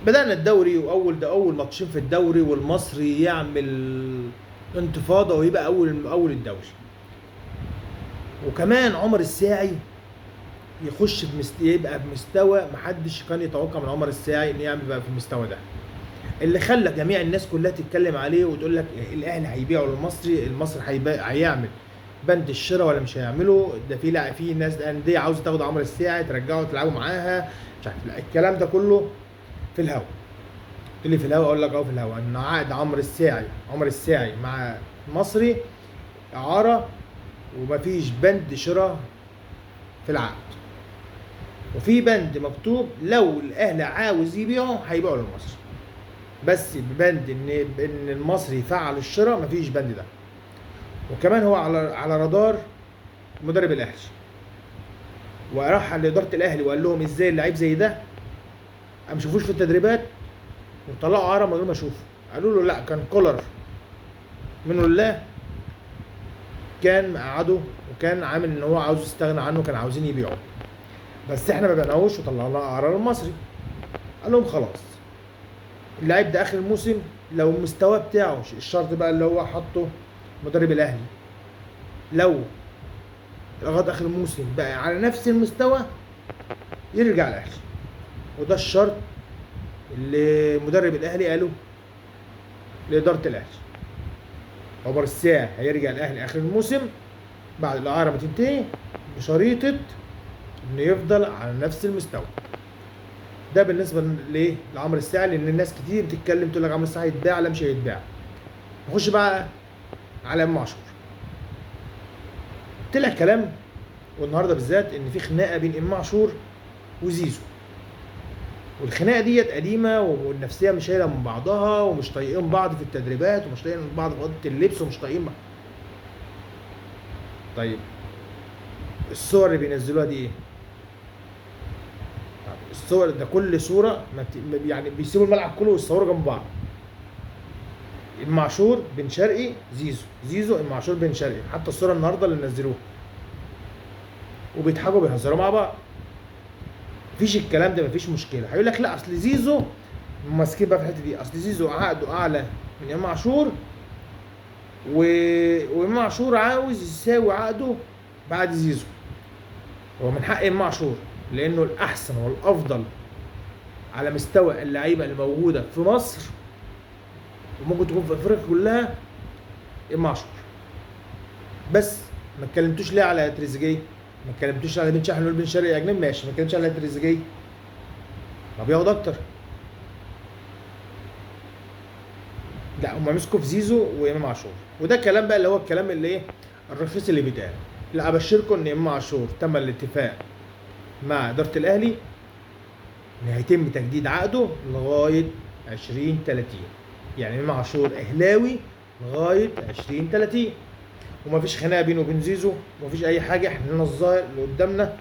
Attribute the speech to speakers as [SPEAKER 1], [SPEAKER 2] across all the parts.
[SPEAKER 1] بدأنا الدوري، واول ده اول ماتشين في الدوري، والمصري يعمل انتفاضة ويبقى اول الدوري. وكمان عمر الساعي يخش يبقى بمستوى محدش كان يتوقع من عمر الساعي انه يعمل بقى في المستوى ده، اللي خلى جميع الناس كلها تتكلم عليه وتقول لك الاهلي هيبيعه للمصري، المصري هيعمل بند الشراء ولا مش هيعمله، ده في لا في ناس اندية عاوزه تاخد عمر الساعي ترجعه تلعبوا معاها، مش عارف. لا، الكلام ده كله في الهوا. تقول لي في الهوا، اقول لك اه في الهوا، ان عقد عمر الساعي مع المصري اعاره ومفيش بند شراء في العقد، وفي بند مكتوب لو الاهلي عاوز يبيعه هيبيعه للمصري، بس ببند ان المصري يفعل الشراء مفيش بند ده. وكمان هو على رادار مدرب الاهلي، وراح لادارة الاهلي وقال لهم ازاي اللعيب زي ده ما شافوش في التدريبات وطلعوا عاره من غير ما اشوفه. قالوا له لا، كان كولر منه لله كان مقعده وكان عامل ان هو عاوز يستغنى عنه، كان عاوزين يبيعه، بس احنا ما بعناهوش وطلعناه قرار المصري. قال لهم خلاص اللعيب ده اخر الموسم لو المستوى بتاعه، الشرط بقى اللي هو حطه مدرب الاهلي، لو لغاية اخر الموسم بقى على نفس المستوى يرجع الاهلي، وده الشرط اللي مدرب الاهلي قاله لادارة الاهلي. عمر الساعي هيرجع الاهلي اخر الموسم بعد الاعارة ما تنتهي، بشريطه انه يفضل على نفس المستوى. ده بالنسبة ليه لعمرو الساعي، لان الناس كتير بتتكلم تقول لك عمرو الساعي هيتباع، لا مش هيتباع. نخش بقى على امام عاشور. طلع كلام والنهارده بالذات ان في خناقه بين امام عاشور وزيزو، والخناقه ديت قديمة والنفسية مش شايله من بعضها، ومش طايقين بعض في التدريبات، ومش طايقين بعض في اوضة اللبس، ومش طايقين بعض. طيب الصور اللي بينزلوها دي ايه؟ الصور ده كل صوره ما يعني بيسيبوا الملعب كله ويصوروا جنب بعض. امام عاشور بن شرقي زيزو، زيزو امام عاشور بن شرقي، حتى الصورة النهارده اللي نزلوها وبيضحكوا بيهزروا مع بعض. مفيش الكلام ده، مفيش مشكلة. هيقول لك لا اصل زيزو ماسكين بقى في الحتة دي، اصل زيزو عقده اعلى من امام عاشور، وامام عاشور عاوز يساوي عقده بعد زيزو. هو من حق امام عاشور لانه الاحسن والافضل على مستوى اللعيبة اللي موجودة في مصر وممكن تكون في افريقيا كلها امام عاشور. بس ما اتكلمتوش ليه على تريزيجيه؟ ما اتكلمتوش على بن شرقي؟ نقول بن شرقي اجنبي ماشي، ما اتكلمتش على تريزيجيه، ما بياخد اكتر. لا هم مسكوا في زيزو وامام عاشور، وده كلام بقى اللي هو الكلام اللي ايه الرخيص اللي بيتقال. لا ابشركم ان امام عاشور تم الاتفاق مع ادارة الاهلي ان هيتم تجديد عقده لغاية 2030، يعني امام عاشور اهلاوي لغاية 2030، ومفيش خناقه بينه وبين زيزو، ومفيش اي حاجة. احنا لنا الظاهر اللي قدامنا،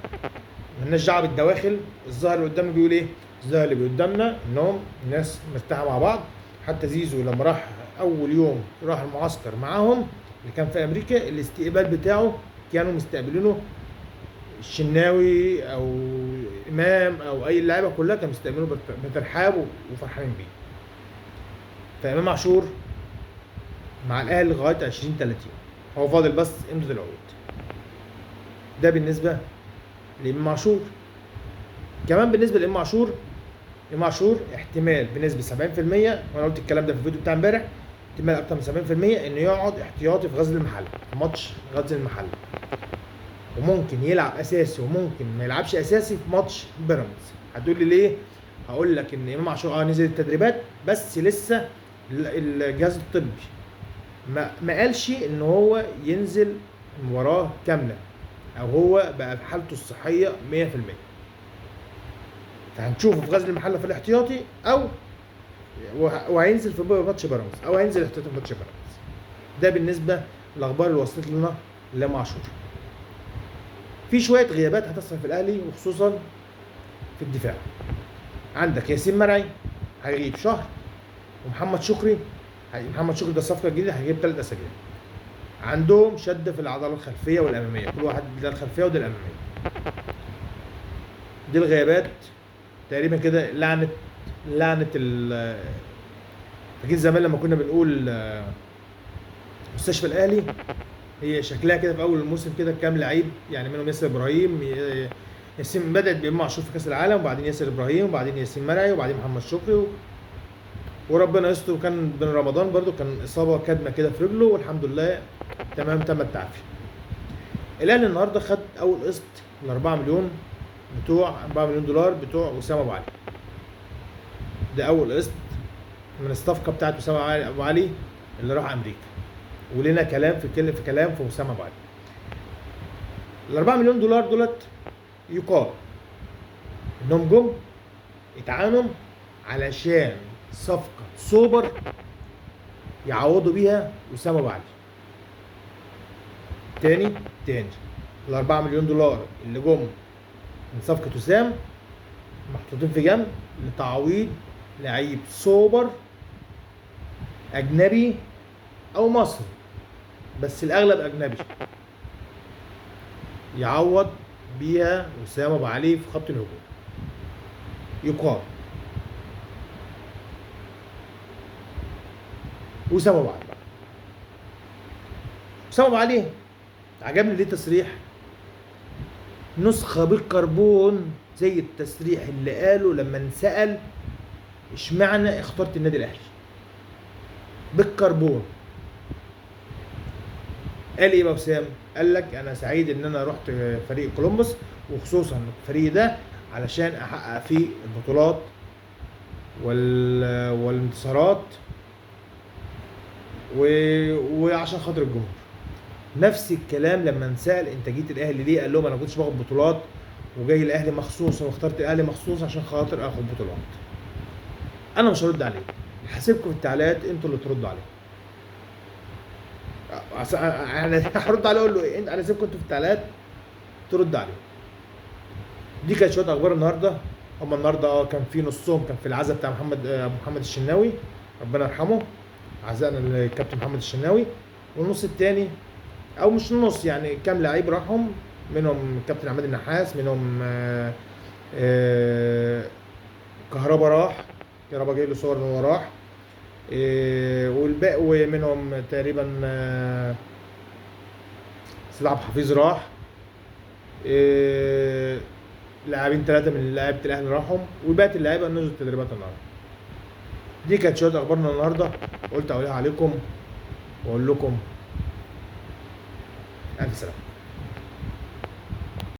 [SPEAKER 1] مالناش دعوه بالدواخل. الظاهر اللي قدامنا بيقول ايه؟ الظاهر اللي قدامنا انهم الناس مرتاحة مع بعض. حتى زيزو لما راح اول يوم راح المعسكر معاهم اللي كان في امريكا، الاستقبال بتاعه كانوا مستقبلينه الشناوي او امام او اي لعيبة كلها كانوا مستقبلينه بترحاب وفرحانين بيه. فامام عاشور مع الاهلي لغاية 2030، هو فاضل بس امضة العقود. ده بالنسبة لامام عاشور. كمان بالنسبة لامام عاشور، امام عاشور احتمال بنسبة 70%، وانا قلت الكلام ده في الفيديو بتاع امبارح، احتمال اكتر من 70% انه يقعد احتياطي في غزل المحلة، في ماتش غزل المحلة، وممكن يلعب اساسي وممكن ما يلعبش اساسي في ماتش بيراميدز. هتقول لي ليه؟ هقول لك ان امام عاشور نزل التدريبات، بس لسه الجهاز الطبي ما قالش ان هو ينزل المباراة كاملة، او هو بقى في حالته الصحية 100%. فهنشوفه في غزل المحلة في الاحتياطي، او وهينزل في ماتش بيراميدز، او هينزل احتياطي في ماتش بيراميدز. ده بالنسبة للاخبار اللي وصلت لنا لامام عاشور. في شوية غيابات هتحصل في الاهلي، وخصوصا في الدفاع. عندك ياسين مرعي هيغيب شهر، ومحمد شكري، محمد شكري ده الصفقة الجديدة هيغيب 3 اسابيع. عندهم شد في العضلة الخلفية والاماميه، كل واحد ده الخلفية وده الامامية. دي الغيابات تقريبا كده. لعنه لعنه فاكرين زمان لما كنا بنقول مستشفى الاهلي هي شكلها كده في اول الموسم كده كام لعيب، يعني منهم ياسر ابراهيم، ياسين، بدات بامام عاشور في كاس العالم، وبعدين ياسر ابراهيم، وبعدين ياسين مرعي، وبعدين محمد شكري وربنا يستر. وكان بن رمضان برده كان اصابه كدمه كده في رجله، والحمد لله تمام تم التعافي. الاهلي النهارده خد اول قسط ال 4 مليون بتوع 4 مليون دولار بتوع وسام ابو علي. ده اول قسط من الصفقة بتاعت وسام ابو علي اللي راح امريكا، ولنا كلام في كلام في وسام ابو علي. ال 4 مليون دولار دولت يقال انهم جم اتعانوا علشان صفقة سوبر يعوضوا بيها وسام ابو علي. تاني ال 4 مليون دولار اللي جم من صفقة وسام محطوطين في جنب لتعويض لعيب سوبر اجنبي او مصري، بس الاغلب اجنبي، يعوض بيها وسام ابو علي في خط الهجوم. يقال وسام ابو علي. وسام ابو علي عجبني ليه تصريح نسخه بالكربون زي التصريح اللي قاله لما انسأل اشمعنى اخترت النادي الاهلي. بالكربون قال ايه بقى وسام؟ قال لك انا سعيد ان انا رحت فريق كولومبوس، وخصوصا الفريق ده علشان احقق فيه البطولات والانتصارات وعشان خاطر الجمهور. نفس الكلام لما انسأل انت جيت الاهلي ليه؟ قال لهم انا ما كنتش باخد بطولات وجاي الاهلي مخصوص واخترت الاهلي مخصوص عشان خاطر اخد بطولات. انا مش هرد عليه، هسيبكم في التعليقات انتوا اللي تردوا عليه. انا هرد عليه اقول له ايه؟ انا سيبكم انتوا في التعليقات ترد عليه. دي كانت شوية اخبار النهارده. هما النهارده كان في نصهم كان في العزاء بتاع محمد الشناوي، ربنا يرحمه، عزائنا للكابتن محمد الشناوي. والنص الثاني او مش النص يعني كام لعيب راحهم، منهم الكابتن عماد النحاس، منهم كهربا راح، كهربا جاي له صور ان هو راح، والباقي ومنهم تقريبا سيد عبد الحفيظ راح، لاعبين 3 من لاعيبه الاهلي راحوا، وباقي اللعيبة نزلوا التدريبات النهارده. دي كانت شوية اخبارنا النهارده، قلت اقولها عليكم واقول لكم الف سلامه.